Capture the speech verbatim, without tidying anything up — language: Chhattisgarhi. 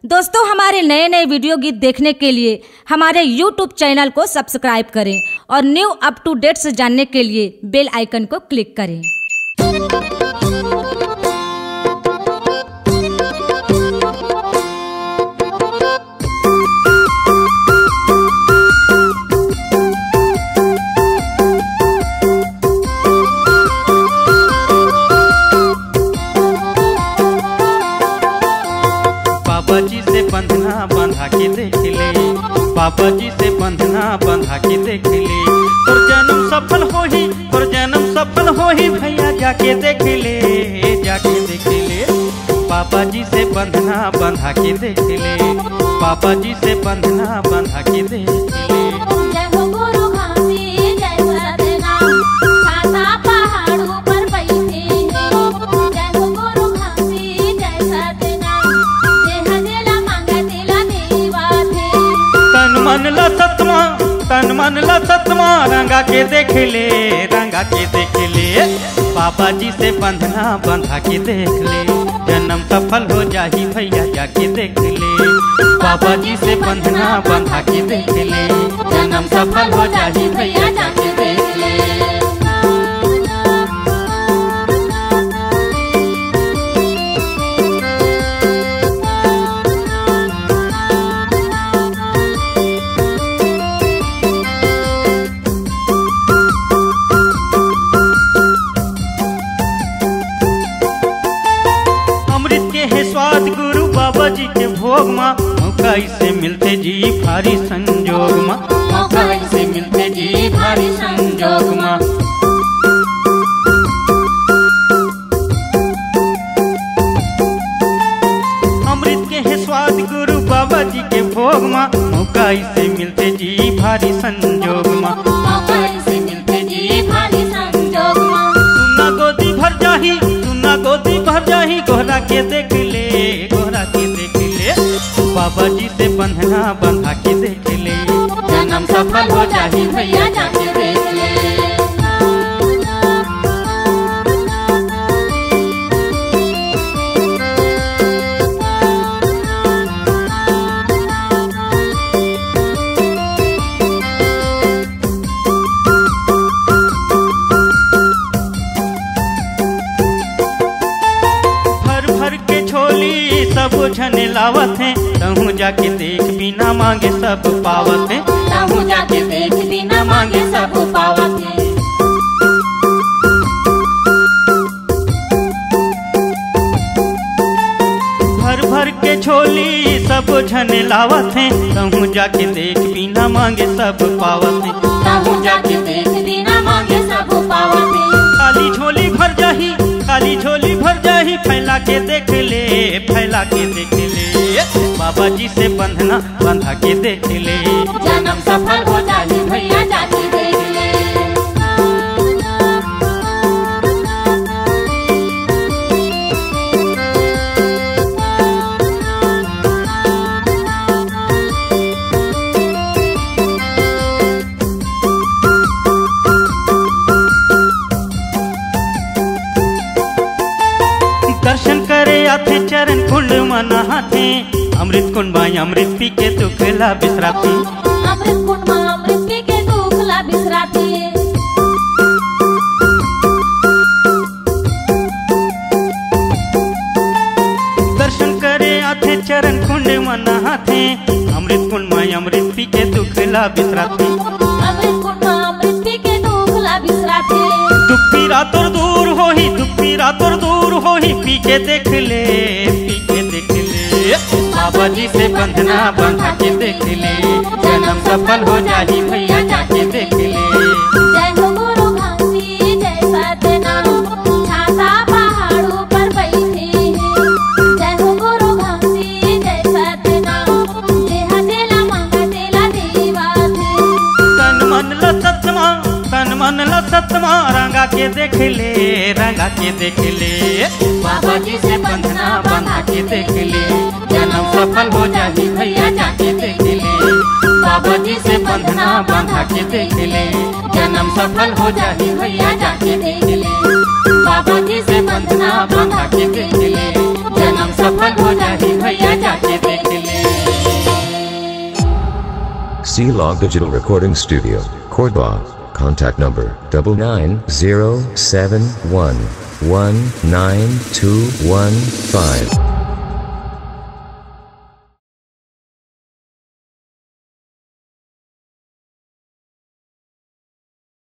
दोस्तों, हमारे नए नए वीडियो गीत देखने के लिए हमारे YouTube चैनल को सब्सक्राइब करें और न्यू अप टू डेट्स जानने के लिए बेल आइकन को क्लिक करें। बाबा जी से बंधना बंधा के देख ले, बाबा जी से बंधना बंधा के देख ले, तोर जन्म सफल होही, तोर जन्म सफल होही भैया, जाके देख ले, जाके देख ले। बाबा जी से बंधना बंधा के देख ले, बाबा जी से बंधना बंधा के देख ले। जय हो गुरु घासी, जय सतनाम, साता पहाड़ ऊपर बैठे हैं। जय हो गुरु घासी, जय सतनाम, जेहा जेला मांगे तेला देवा थे। तन मन ला सतमा, तन मन ला सतमा, रंगा के देख ले, रंगा के देख ले। बाबा जी से बंधना बंधा के देख ले, जन्म सफल हो जाही भैया, जाके देख ले। बाबा जी से बंधना बंधा के देख ले, जन्म सफल हो जाही भैया, जाके देख ले। अमृत के हे स्वाद गुरु बाबा जी के भोग मा, मौका इसे मिलथे जी भारी संजोग मा। मौका इसे मिलथे जी भारी संजोग मा। अमृत के हे स्वाद गुरु बाबा जी के भोग मा, मौका इसे मिलथे जी भारी संजोग मा। मौका इसे मिलथे जी भारी संजोग मा। सुन्ना गोदी भर जाही, सुन्ना गोदी भर जाही, गोहरा के देख ले, गोहरा के देख ले। बाबा जी से बंधना बंधा के देख ले, जन्म सफल हो जाही भैया, जाके देख ले। भर भर के झोली सब झन लावत हे, तहूँ जाके देख, बिना मांगे सब पावत हे। तहूँ जाके देख, बिना मांगे सब पावत हे। भर भर के झोली सब झन लावत हे, तहूँ जाके देख, बिना मांगे सब पावत हे। तहूँ जाके देख, बिना मांगे सब पावत हे। खाली झोली भर जाही, खाली झोली भर जाही, फैला के देख ले, फैला के देख ले। बाबा जी से बंधना बंधा के देख ले, जन्म सफल हो जाही भैया, जाके देख ले। दर्शन करे आथे, चरण कुंड म नहाथे, अमृत कुंड म अमृत पी के दुख ला बिसराथे। अमृत कुंड म अमृत पी के दुख ला बिसराथे। दर्शन करे आथे, चरण कुंड म नहाथे, अमृत कुंड म अमृत पी के दुख ला बिसराथे। अमृत कुंड म अमृत पी के दुख ला बिसराथे। दुख पीरा तोर दूर होही, दुख पीरा तोर दूर होही, पी के देख ले, पी के देख ले। बाबा जी से बंधना बंधा के देख ले, जन्म सफल हो जाही भैया, जाके देख ले। जय हो गुरु घासी, जय सतनाम, छाता पहाड़ ऊपर बैठे हैं। जय हो गुरु घासी, जय सतनाम, जेहा जेला मांगा तेला देवा थे। तन मन ल सतमा, तन मन ल सतमा, रंगा के देख ले, रंगा के देख ले। बाबा जी से बंधना बंधा के देख ले, जन्म सफल हो जाही भैया, जाके देख ले। बाबा जी से बंधना बंधा के देख ले, जन्म सफल हो जाही भैया, जाके देख ले। बाबा जी से बंधना बंधा के देख ले, जन्म सफल हो जाही भैया, जाके देख ले। T Log Digital Recording Studio, Cordoba. Contact number double nine zero seven one one nine two one five.